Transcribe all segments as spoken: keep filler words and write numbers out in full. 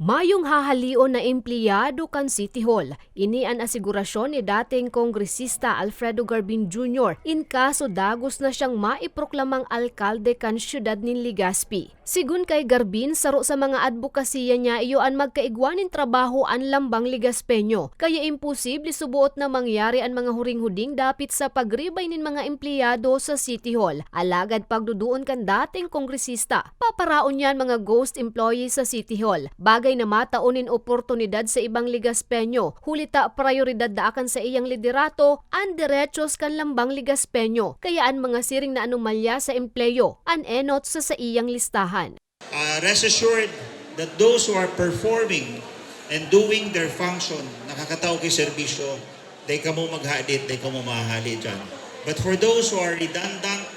Mayong hahaleon na empleyado kan City Hall. Ini an asigurasyon ni dating Kongresista Alfredo Garbin Junior in kaso dagos na siyang maiproklamang alkalde kan siyudad nin Legazpi. Sigon kay Garbin, saro sa mga adbokasiya niya iyo an magkaigwa nin trabaho an lambang Legazpeño, kaya imposible suboot na mangyari an mga huring-huding dapit sa pagribay nin mga empleyado sa City Hall. Alagad pagduduon kan dating kongresista, paparaon niya an mga ghost employees sa City Hall. Bagay na matao nin oportunidad sa ibang Legazpeño, huli ta prayoridad daa kan saiyang liderato an derechos kan lambang Legazpeño, kaya an mga siring na anomalya sa empleyo an enot sa saiyang listahan. Uh, rest assured that those who are performing and doing their function, nakakatao ki serbisyo, dai kamo maghadit, dai kamo mahahali dyan. But for those who are redundant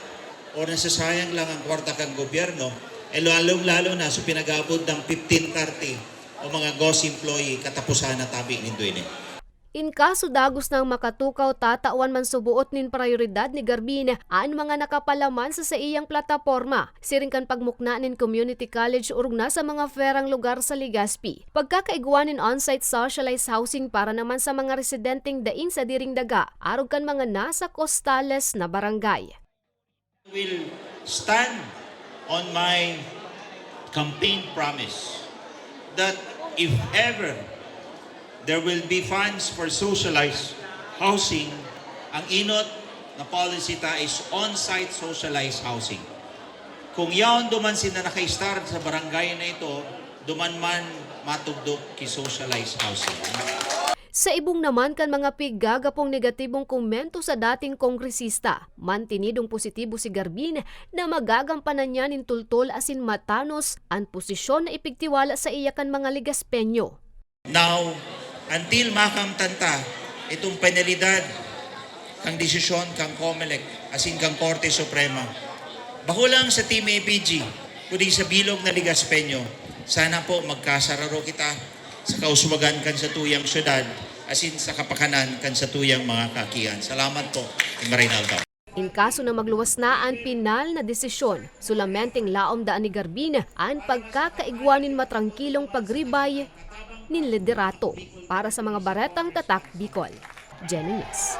or nasasayang lang ang kwarta kan gobyerno, eh lalong-lalo na sa pinag-aabot ng fifteen thirty o mga ghost employee, katapusan na tabi nindo ini. In kaso dagos nang makatukaw, tatawan man suboot nin prayoridad ni Garbin an mga nakapalaman sa saiyang plataporma, siring kan pagmukna nin community college orog na sa mga perang lugar sa Legazpi, pagkakaigwa nin on-site socialized housing para naman sa mga residenteng daing sadiring daga, arog kan mga nasa kostales na barangay. Will stand on my campaign promise that if ever there will be funds for socialized housing, ang enot na policy ta is on-site socialized housing. Kung yaon duman sinda naka-start sa barangay na ito, duman man matugdok ki socialized housing. Sa ibong naman kan mga piggagapong negatibong komento sa dating kongresista, mantinidong positibo si Garbin na magagampanan niya nin tultol asin matanos an posisyon na ipigtiwala sa iya kan mga Legazpeño. Now, until makamtan ta itong penalidad kan desisyon kan Comelec asin kan Korte Suprema, bako lang sa Team A P G, kundi sa bilog na Legazpeño, sana po magkasararo kita sa kauswagan kan satuyang syudad asin sa kapakanan kan satuyang mga kaakian. Salamat po, Team Reynaldo. In kaso na magluwas na an pinal na desisyon, solamenteng laom daan ni Garbin an pagkakaigwa nin matrangkilong pagribay nin liderato. Para sa mga Baretang Tatak Bicol, Jenny Miss.